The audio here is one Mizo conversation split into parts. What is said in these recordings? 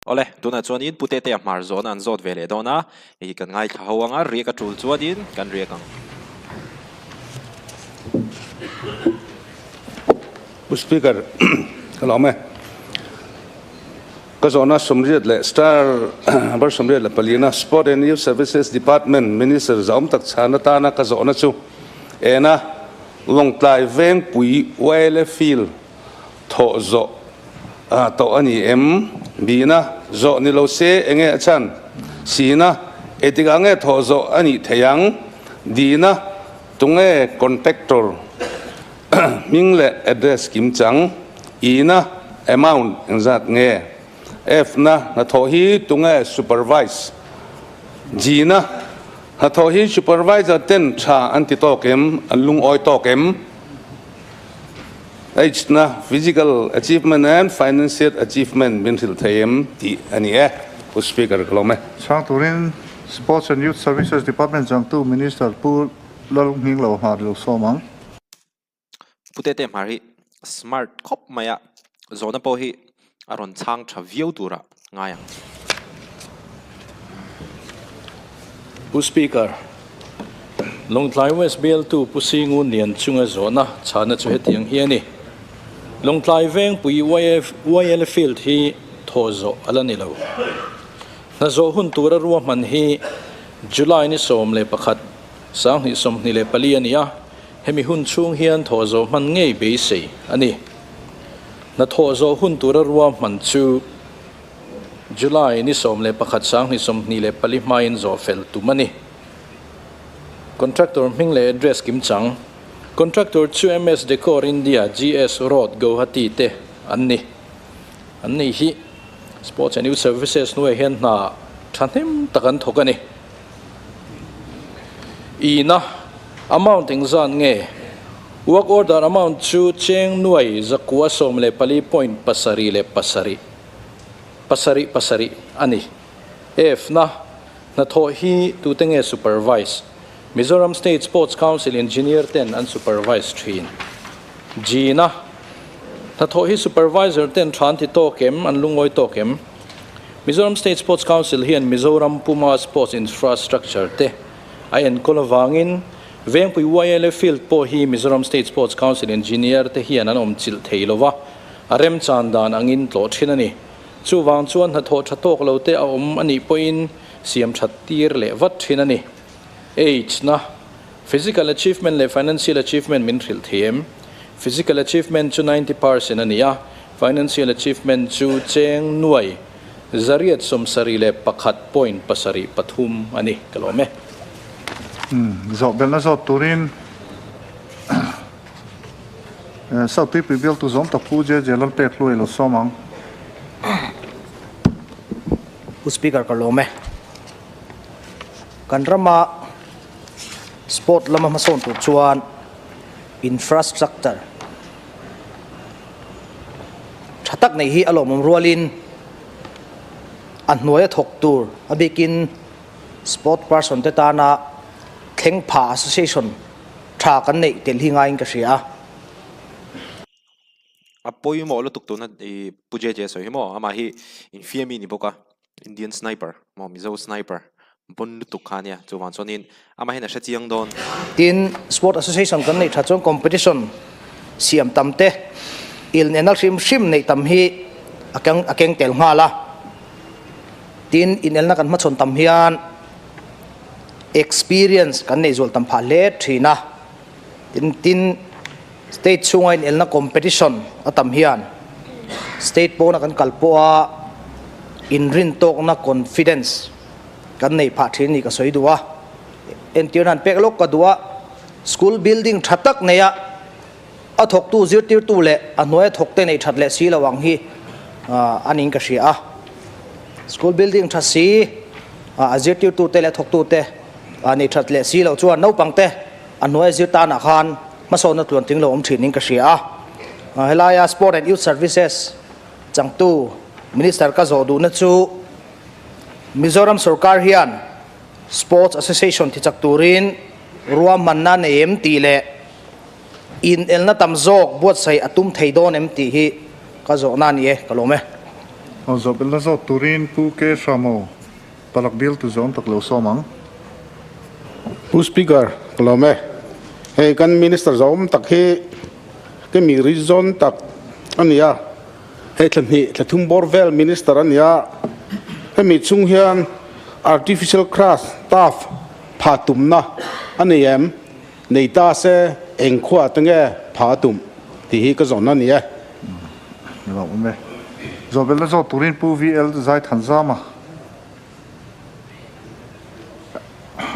Awle, tunah chuanin Pu Tetea hmar zawhna an zawt ve leh dawn a, hei hi kan ngaithla ho ang a, riak a tul chuanin kan riak ang. Pu Speaker, ka lawm e. Ka zawhna 84 leh star bar 84 na Sport and Youth Services Department Minister zahawm tak chhan atana ka zawhna chu ena Lawngtlai Vengpui YLA Field thawh zawh tawh a ni em? Bihna zawh ni lo se enge a chhan? Sihna engtikah nge thawh zawh a nih theih ang? Dihna tunge contractor hming leh address kim chang? Ihna amount engzat nge? F-na hnathawh hi tunge supervise? G-na hnathawh hi supervisor ten tha an ti tawk em? An lungawi tawk em? H na Physical Achievement and Financial Achievement min hrilh thei em tih a ni e, Pu Speaker ka lawm e. Chhang turin Sports and Youth Services Department changtu Minister Pu Lalnghinglo Hmar lo sawm ang. Pu Tete Hmar hi smart khawp mai a, zawhna pawh hi a rawn chhang tha viau turah ngai ang. Pu Speaker, Lawngtlai West bialtu Pu Singun Lian chunga zawhna chhana chu hetiang hi a ni. Lawngtlai Vengpui YL Field hi thawh zawh a la ni lo. Hna zawh hun tura ruahman hi July ni 11, 2024 a ni a, hemi hun chhung hian thawh zawh hman ngei beisei a ni. Hna thawh zawh hun tura ruahman chu July ni 11 2024 hmain zawh fel tum a ni. Contractor hming leh address kim chang. Contractor chu MS Decor India, GS Road, Guwahati te an ni. An ni hi Sports and Youth Services hnuaiah hian hna thahnem tak an thawk a ni. Ina amount engzan nge? Work order amount chu cheng nuai zakua 14 point 7 leh pasarih pasarih pasarih a ni. F na hnathawh hi tute nge supervise? Mizoram State Sports Council engineer ten an supervise thin. G na hnathawh hi supervisor ten than ti tawk em, an lungawi tawk em? Mizoram State Sports Council hian Mizoram Puma Sports Infrastructure te a enkawl avangin Vengpui YLA Field pawh hi Mizoram State Sports Council engineer te hian an awm chilh thei lova, a remchan dan angin tlawh thin a ni. Chuvang chuan hnathawh tha tawk lo te a awm a nih pawhin siam that tir leh vat thin a ni. H na Physical achievement leh financial achievement min hrilh thei em? Physical achievement chu 90% a ni a, financial achievement chu cheng nuai 871 point pasarih pathum a ni. Ka lawm e. Zawh belhna zawt turin South Tuipui bialtu zawm tak Pu JJ Lalpek Hluai lo sawm ang. Pu Speaker ka lawm e. Kan rama sport lama hmasawn tur chuan infrastructure tha tak nei hi a lawmawm rualin a hnuaia thawk tur a bikin sport person te tana thleng pha association tha kan neih tel hi ngaiin ka hria a. A pawimawh lutuk tuna i Pu JJ sawi hi maw amah hi infiami ni bawk a, Indian sniper maw Mizo sniper bon lutuk kha ania chuvang chuanin amah hian a hre chiang dawn. Tin, Sport Association kan neih tha chuan competition siam tam te ilnena hrim hrim neih tam hi a keng a keng tel nghal a. Tin, inelna kan hmachhawn tam hian experience kan neih zual tam phah hle thin a. Tin, tin state chhunga inelna competition a tam hian state pawna kan kal pawha inrin tawkna confidence kan nei phah thin ni ka sawi duh a. Entirna an pek lawk ka duh a, school building tha tak neia a thawktu zirtirtu leh a hnuaia thawkte nei that leh si lo ang hi a niin ka hria a. School building tha si a zirtirtute leh a thawktute nei that leh si lo chuan naupangte a hnuaia zir tanah khan hmasawnna tluan tling lo awm thin niin ka hria a. Helaia Sport and Youth Services changtu Minister ka zawh duhna chu Mizoram sorkar hian Sports Association ti chak turin ruahmanna nei em tih leh inelna tam zawk buatsaih a tum thei dawn em tih hi ka zawhna a ni e, ka lawm e. Aw zawhbelna zawt turin Pu K Hramo palak bialtu zawm tak lo sawm ang. Pu Speaker, ka lawm e. Hei kan Minister zawm tak hi ka mi ri zawn tak a ni a. Hei thla hnih, thla thum bawr vel Minister a ni a. Hemi chhung hian Artificial Grass turf pha tumna a nei em? Nei ta se eng khua te nge pha a tum tih hi ka zawn a ni e. Ni lo awm e. Zawhbelna zawt turin Pu VL Zaithanzama,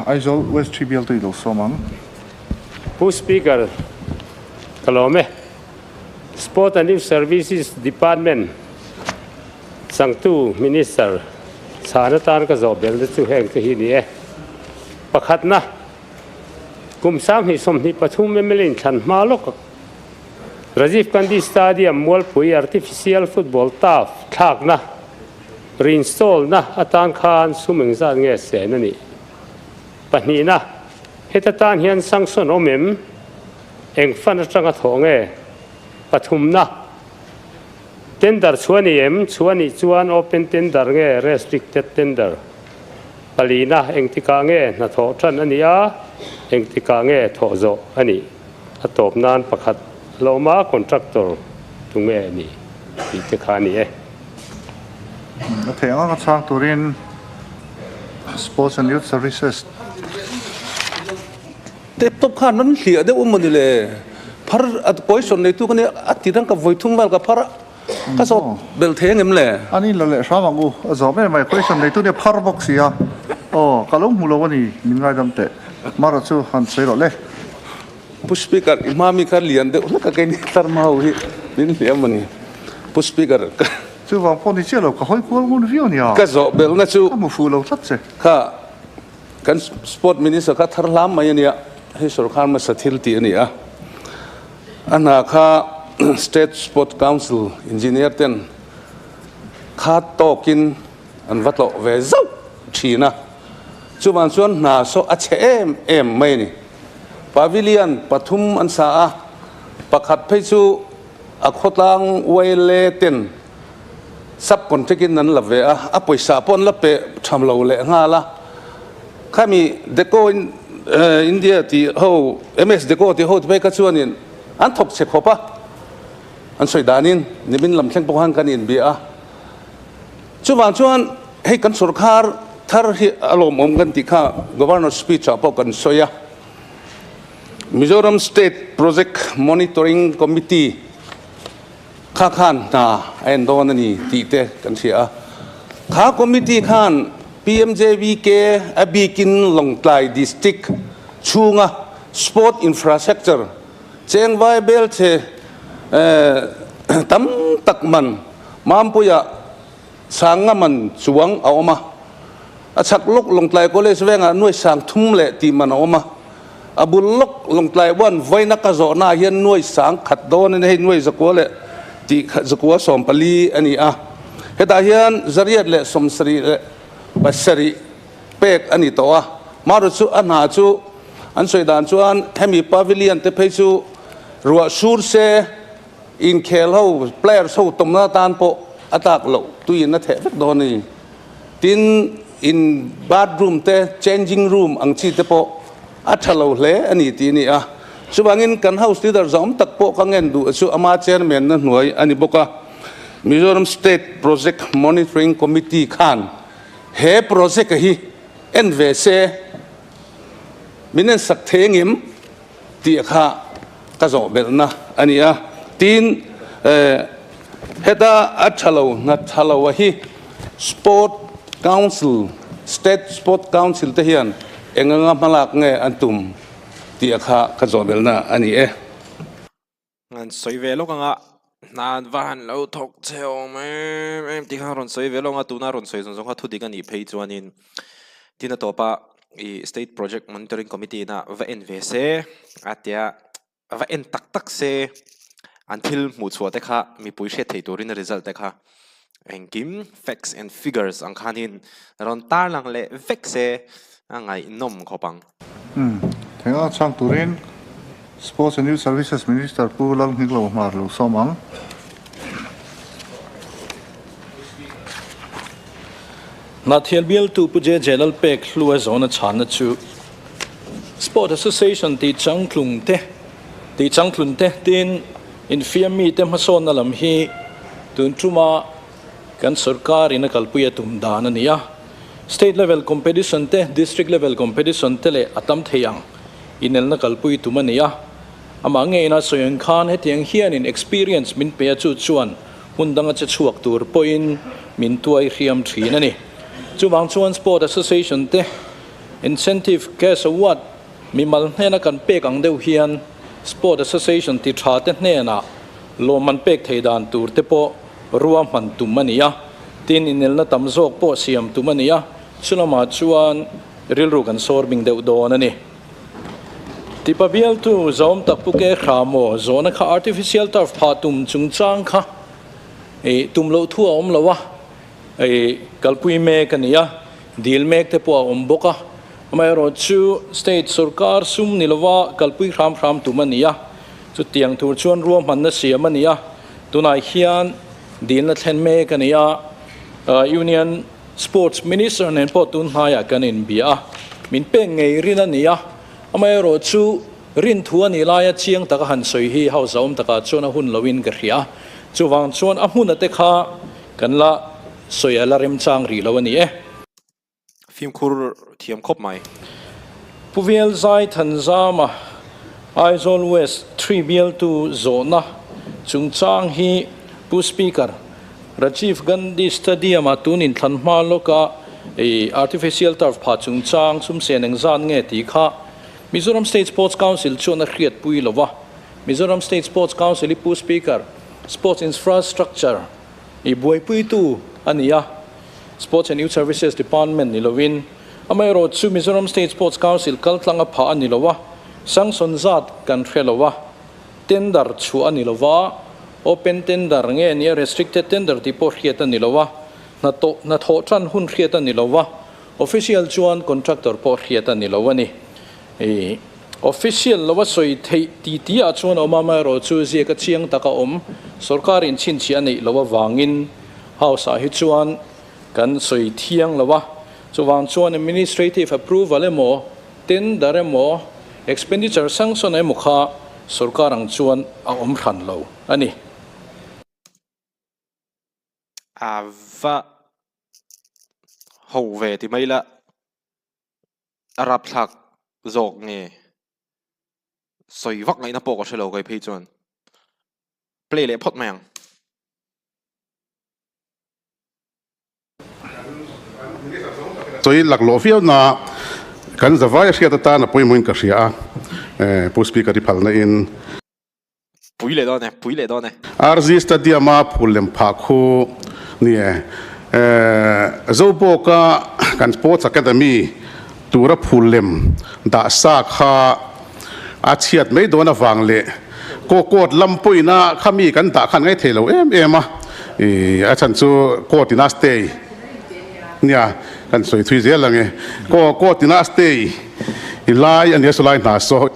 Aizawl West Tree bialtu i lo sawm ang. Pu Speaker, ka lawm e. Sport and Youth Services Department changtu Minister chhan atan ka zawhbelna chu heng te hi ni e. Pakhatna. Kum 2023 mla inthlan hma lawk Rajiv Gandhi Stadium Mualpui Artificial Football Turf thlakna reinstall-na atan khan sum engzat nge sen a nih? Pahnihna, heta tan hian sanction awm em? Eng fund atanga thawh nge? Pathumna, tender chhuah a ni em? Chhuah a nih chuan open tender nge restricted tender? Palina, engtikah nge hnathawh tan a nih a, engtikah nge thawh zawh a nih? A tawp nan pakhat lawma contractor tu nge a nih tih te kha a ni e. A theih ang anga chhang turin Sports and Youth Services. Laptop khan an hliah deuh emaw ni le? Phar a question neitu ka nia, a ti rang ka vawi thum vel ka phar a. Ka zawt bel thei angem le? An in la leh hram ang u, a zawm em mai, question neitu nia phar bawk si a, aw ka lo hmu lo a ni, min ngaidam teh, Mara chu han sawi rawh le. Pu Speaker, i hma mi kha lian deuh hlek a keini tlarhma ho hi min hliam a ni. Pu Speaker, ka. Chuvang pawh ni chiah lo, ka hawi kual ngun viau a nia. Ka zawh belna chu. Ka hmu fuh lo tlat che. Kha kan Sport Minister kha thar hlam mai a nia, hei sorkar hmasa thil tih a ni a. A hna kha State Sport Council Engineer ten kha tawkin an va tlawh ve zauh thin a, chuvang chuan hna saw a chhe em em mai a ni. Pavilion pathum an sa a, pakhat phei chu a khawtlang YLA ten sub contract in an la ve a, a pawisa pawh an la pe tham lo leh nghal a. Khami Deco in India tih ho, MS Deco tih ho te phei kha chuanin an thawk chhe khawp a, an sawi danin nimin lam thleng pawh khan kan inbia a. Chuvang chuan hei kan sorkar thar hi a lawmawm kan tih kha Governor speech ah pawh kan sawi a. Mizoram State Project Monitoring Committee Kha khan hna a en dawn a ni tih te kan hria a. Kha committee khan PMJVK a bikin Lawngtlai District chhunga sport infrastructure chengvai belchhe tam tak man Mampuia sanga man chuang a awm a. A chhak lawk Lawngtlai College vengah nuai sang thum leh tih man a awm a. A bul lawk Lawngtlai uan vawiina ka zawhnaah hian nuai sang khat dawn a ni, hei nuai zakua leh tih khat zakua 14 a ni a. Hetah hian zariat leh 77 leh pek a ni tawh a. Maru chu a hna chu an sawi dan chuan hemi pavilion te phei chu ruah sur se inkhel ho players ho tawmna atan pawh a tlak loh tuiin a theh vek dawn a ni. Tin, in bathroom te, changing room ang chi te pawh a tha lo hle a ni tih a ni a. Chuvangin kan House Leader zawm tak pawh ka ngen duh chu ama Chairman na hnuai a ni bawk a. Mizoram State Project Monitoring Committee khan he project a hi en ve se min en sak thei angem tih kha ka zawh belhna a ni a. Tin, heta a tha lo hna tha lo a hi Sport Council, State Sport Council te hian eng anga hmalak nge an tum tih kha ka zawh belhna a ni e. An sawi ve lawk anga hna an va han lo thawk che awm em em tih kha rawn sawi ve lawk anga tuna rawn sawi zawng zawng kha thudik a nih phei chuanin tin a tawp a ih State Project Monitoring Committee ina va en ve se a tia va en tak tak se an thil hmuh chhuah te kha mipui hriat theih turin a result te kha engkim facts and figures ang khanin rawn tarlang leh vek se a ngaihnawm khawp ang. Umm, theinga chhang turin Sports and Youth Services Minister Pu Lalhngiklo Hmar lo sawm ang. Hnahthial bialtu Pu JJ Lalpek Hlua zawhna chhanna chu Sport Association tih changtlung te tih changtlun te tin infiam mite hmasawnna lam hi tun tuma kan sorkar in a kalpui a tum dan a ni a. State level competition te, district level competition te leh a tam thei ang inelna kalpui tum a ni a. Amah ngeina sawi ang khan hetiang hianin experience min pe a chu chuan hmun danga che chhuak tur pawhin min tuai hriam thin a ni. Chuvang chuan Sport Association te incentive cash award mimal hnena kan pek ang deuh hian Sport Association ti tha te hnenah lawmman pek thei dan tur te pawh ruahman tum a ni a, tin inelna tam zawk pawh siam tum a ni a, chulamah chuan rilru kan sawr bing deuh dawn a ni. Tipa bialtu zawm tak Pu Ke Hra maw zawhna kha artificial turf phah tum chungchang kha ih tum loh thu a awm lo a, ih kalpui mek a ni a, dil mek te pawh a awm bawk a, amaherawhchu state sorkar sum ni lova kalpui hram hram tum a ni a, chutiang tur chuan ruahmanna siam a ni a, tunah hian dilna thlen mek a ni a, Union Sports Minister nen pawh tun hnaiah kan inbia a, min pek ngei rin a ni a, amaherawhchu rin thu a nih laia chiang taka han sawi hi House a awm takah chuan a hun loin ka hria a, chuvang chuan a hmuna te kha kan la sawi a la remchang rih lo a ni e. Fimkhur thiam khawp mai. Pu Velzai Thanzama, Aizawl West Three bialtu zawhna chungchang hi Pu Speaker, Rajiv Gandhi Stadium-a tun inthlan hma lawka artificial turf phah chungchang sumsen engzat nge tih kha Mizoram State Sports Council chuan a hriatpui lo va. Mizoram State Sports Council i Pu Speaker, Sports Infrastructure i buaipuitu a ni a, Sports and Youth Services Department ni lovin, amaherawhchu Mizoram State Sports Council kaltlang a phah a ni lo a, sanction zat kan hre lo a. Tender chhuah a ni lo va, open tender nge nia restricted tender tih pawh hriat a ni lo a, hnathawh hnathawh tan hun hriat a ni lo va, official chuan contractor pawh hriat a ni lo a ni. Ih, official lo a sawi theih ti ti ah chuan a awm a, amaherawhchu ziak a chiang tak a awm, sorkar in chhinchhiah a neih loh avangin house ah hi chuan kan sawi thiang lo a, chuvang chuan administrative approval emaw, Tender emaw, expenditure sanction emaw kha sorkar ang chuan a awm hran lo a ni. A va ho ve ti mai la, a rapthlak zawk nge sawi vak ngaihna pawh ka hre lo kei phei chuan play leh phawt mai ang. Sawi laklawh viau na kan zavai a hriat atan a pawimawhin ka hria a, Pu Speaker i phalna in. Pui leh dawn e, pui leh dawn e. RZ Stadium a phul lem phah khu ni e. Zobawka kan Sports Academy tura phul lem dah sa kha a chhiat mai dawn avang leh court lam pawhin kha mi kan dah khan ngaithei lo em em a, a chhan chu court ina stay nia kan sawi thui zel ang e, court ina stay i lai a nia saw lai hna saw.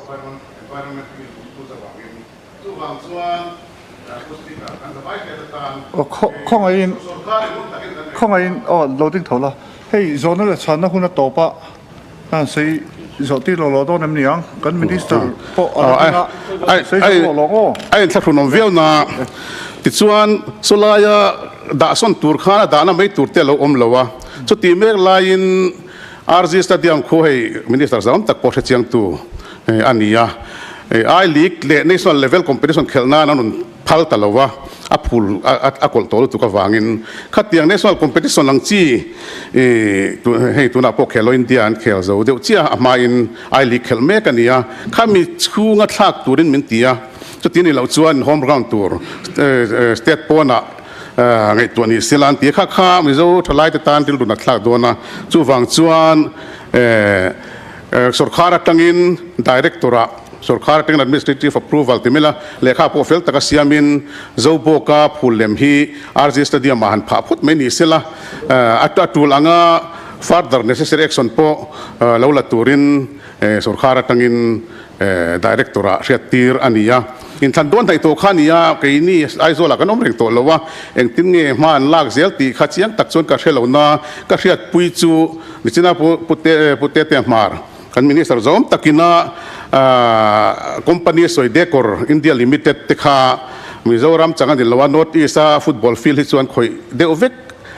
Aw khawngaihin khawngaihin aw lo ding tho la hei zawhna leh chhanna hun a tawp a an sawi zawh tir lo lo dawn em ni ang kan minister pawh a la ding a sawi zawh lo lawng aw. A inthlahrunawm viau na tichuan chulaia dahsawn tur khan a dahna mai tur te a lo awm lo a chuti mek laiin RZ Stadium khu hei minister zam tak pawh hrechiangtu a ni a, I League leh National Level Competition khelh nan an rawn phal ta lo a, a phul a kawlh tawh lutuk avangin khatiang National Competition ang chi hei tunah pawh Khelo India an khel zo deuh chiah a, a hmain I League khelh mek a ni a, khami chhunga thlak turin min ti a, chuti ni loh chuan home ground tur state pawnah ngaihtuah ni sela an ti a, kha kha Mizo thalaite tan rilru nat thlak dawn a, chuvang chuan Sorkar atangin Director-ah sorkar atangin Administrative Approval ti mela lehkha pawh fel taka siamin Zobawka phul lem hi RG Stadium-ah han phah phut mai ni sela, a tul anga further necessary action pawh lo la turin sorkar atangin Director-ah hriattir a ni a. Inthlan dawn hnaih tawh kha a ni a, keini Aizawlah kan awm reng tawh lo a, engtin nge hma an lak zel tih kha chiang tak chuan ka hre lo na, ka hriatpui chu nichina Pu Pu Tete Hmar kan Minister zawm takina company sawi Decor India Limited te kha Mizoram chang a ni lo a, North East a football field hi chuan khawih deuh vek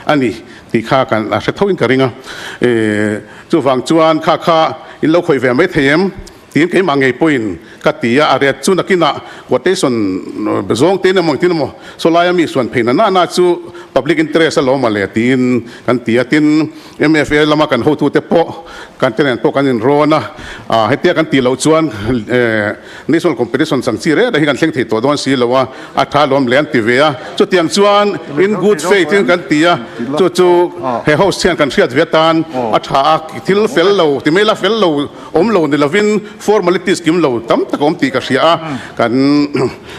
a ni tih kha kan hre tho in ka ring a, chuvang chuan kha kha in lo khawih ve mai thei em? Tiin keimah ngei pawhin ka ti a, a ret chu nakinah quotation zawng tein emaw engtin emaw saw laia mi suan phei na na chu public interest a lawm a le tiin kan ti a, tin MFA lama kan hotute pawh kan te nen pawh kan inrawn a, hetia kan tih loh chuan national competition chang chi reng reng hi kan thleng thei tawh dawn si lo a, a tha lawm le an ti ve a, chutiang chuan in good faith in kan ti a, chu chu he host hian kan hriat ve atan a tha a, thil fel lo ti mai la fel lo. Awm lo ni lovin formalities kim lo tam tak a awm tih ka hria a, kan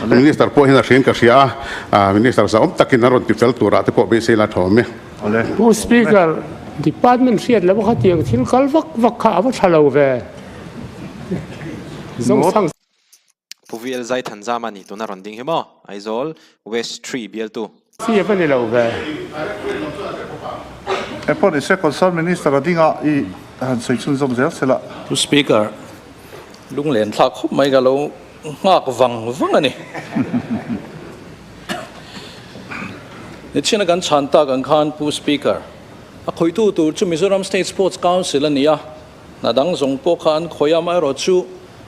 Minister pawh hian a hriain ka hria a, Minister zahawm takin a rawn ti fel turah te pawh beisei la tha awm e. Pu Speaker, Department hriat lo kha tiang thil kal vak vak kha a va tha lo ve. Zawng Pu VL Zaithanzama ni tuna rawn ding hi maw? Aizawl West Tree bialtu. Chi a va ni lo ve. Airport i se concern minister a ding a i han sawi chhunzawm zel se la. Pu Speaker, lunglen thlak khawp mai ka lo nghak vang vang a ni. Nichina kan chhan tak ang khan Pu Speaker, a khawihtu tur chu Mizoram State Sports Council a ni a, Hna dang zawng pawh kha an khawih a, amaherawhchu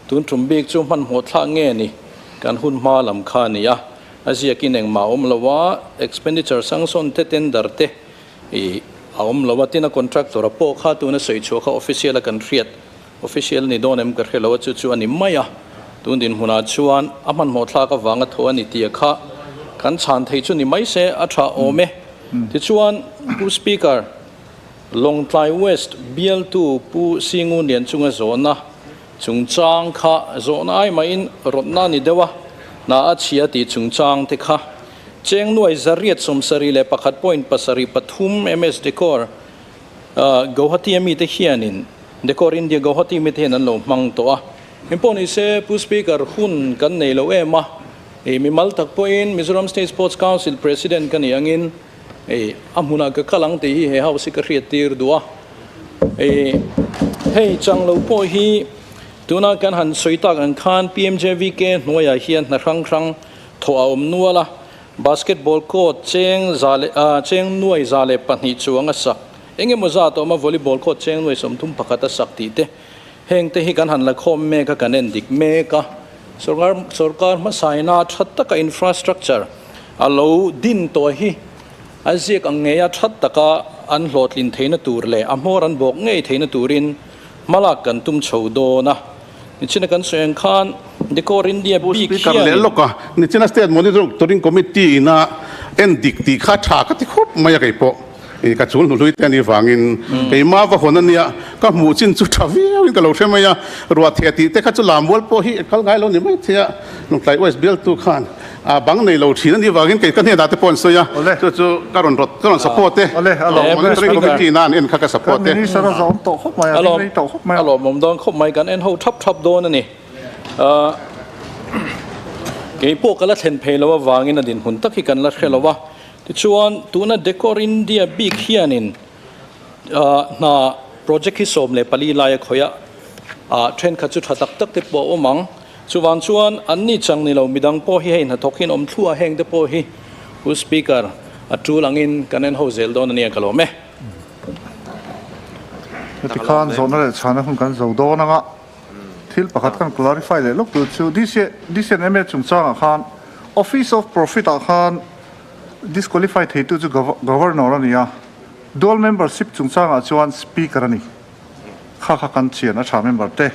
tun tum bik chu hmanhmawh thlak nge ni kan hun hma lam kha a ni a, a ziakin engmah a awm lo a, expenditure sanction te tender te ih a awm lo a, tin a contractor a pawh kha tuna sawi chhuah kha official a kan hriat, official a ni dawn em ka hre lo a, chu chu a ni mai a, tun dinhmunah chuan a hmanhmawh thlak avanga thaw a ni tih kha kan chhan thei chu ni mai se a tha awm e. Tichuan Pu Speaker. Lawngtlai West bialtu Pu Singu Lianchunga zawhna chungchang kha zawhna ai mahin rawtna a ni deuh a, hna a chhia tih chungchang te kha cheng nuai 171 point 73 MS Decor Guwahati ami te hianin Decor India Guwahati mi te hian an lo hmang tawh a. Engpawh ni se Pu Speaker hun kan nei lo em a, mimal tak pawhin Mizoram State Sports Council President ka nih angin Ei, a hmunah ka kal ang tih hi he house hi ka hriat tir duh a. Ei, hei chang lo pawh hi tuna kan han sawi tak ang khan PMJVK hnuaiah hian hna hrang hrang thawh a awm nual a. Basketball court cheng za leh ah cheng nuai 102 chuang a sak. Eng emaw zat a awm a, volleyball court cheng nuai 31 a sak tih te. Heng te hi kan han la khawm mek a, kan en dik mek a. Sorkar sorkar hmasaina tha taka infrastructure a lo din tawh hi a ziak ang ngeia tha taka an hlawhtlin theihna tur leh a hmawr an bawk ngei theihna turin hmalak kan tum chho dawn a. Nichina kan sawi ang khan Decor India Pu bik Speaker leh hianin lawk a, nichina State Monitoring Committee ina en dik tih kha tha ka ti khawp mai a keipawh. I ka chul hnuhlui te a nih vangin keimah va hawn a nia, ka hmuh chin chu tha viauin ka lo hre mai a, ruah theh tih te kha chu lammual pawh hi kal ngai lo ni mai thei a, Lungtlai West bialtu khan a bang nei lo thin a nih vangin kei ka hnenah te pawh an sawi a, chu chu ka rawn rawt ka rawn support e, Monitoring Committee ina an en kha ka support e. A lawmawm dawn khawp mai, kan en ho thap thap dawn a ni. Kei pawh ka la thlen phei lo avangin a dinhmun tak hi kan la hre lo a. Tichuan, tuna Decor India bik hianin hna project hi 14 lai a khawih a, thenkhat chu tha tak tak te pawh a awm ang. Chuvang chuan anni chang ni lo midang pawh hi hei hnathawk hian awm thluah heng te pawh hi Pu Speaker a tul angin kan en ho zel dawn a nia ka lawm e. Heti khan zawhna leh chhana hun kan zo dawn anga thil pakhat kan clarify leh lawk tur chu DCNMA chungchangah khan Office of Profit ah khan Disqualify theitu chu Governor a ni a, Dual Membership chungchangah chuan Speaker a ni. Kha kha kan chian a tha member te.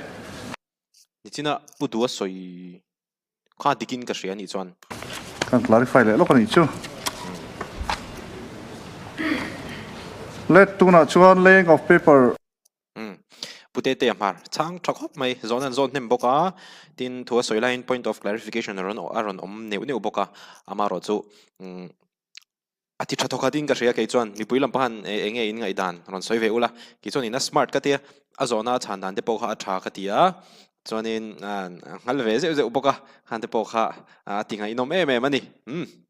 Nichina Pu Dua sawi kha dikin ka hria anih chuan. Kan clarify leh lawk a nih chu. Let tunah chuan laying of paper. Umm. Pu Tete a hmar chhang tha khawp mai, zawhna an zawt hnem bawk a, tin thu a sawi laiin point of clarification a rawn a rawn awm neuh neuh bawk a, amaherawh chu umm a ti tha thawkhat in ka hria kei chuan mipui lam pahan eng nge in ngaihdan rawn sawi ve ula, kei chuan in a smart ka tia, a zawhna a chhan dan te pawh kha a tha ka ti a. Chuanin a nghal ve zeuh zeuh bawk a, khante pawh kha a ti ngaihnawm em em a ni. Umm.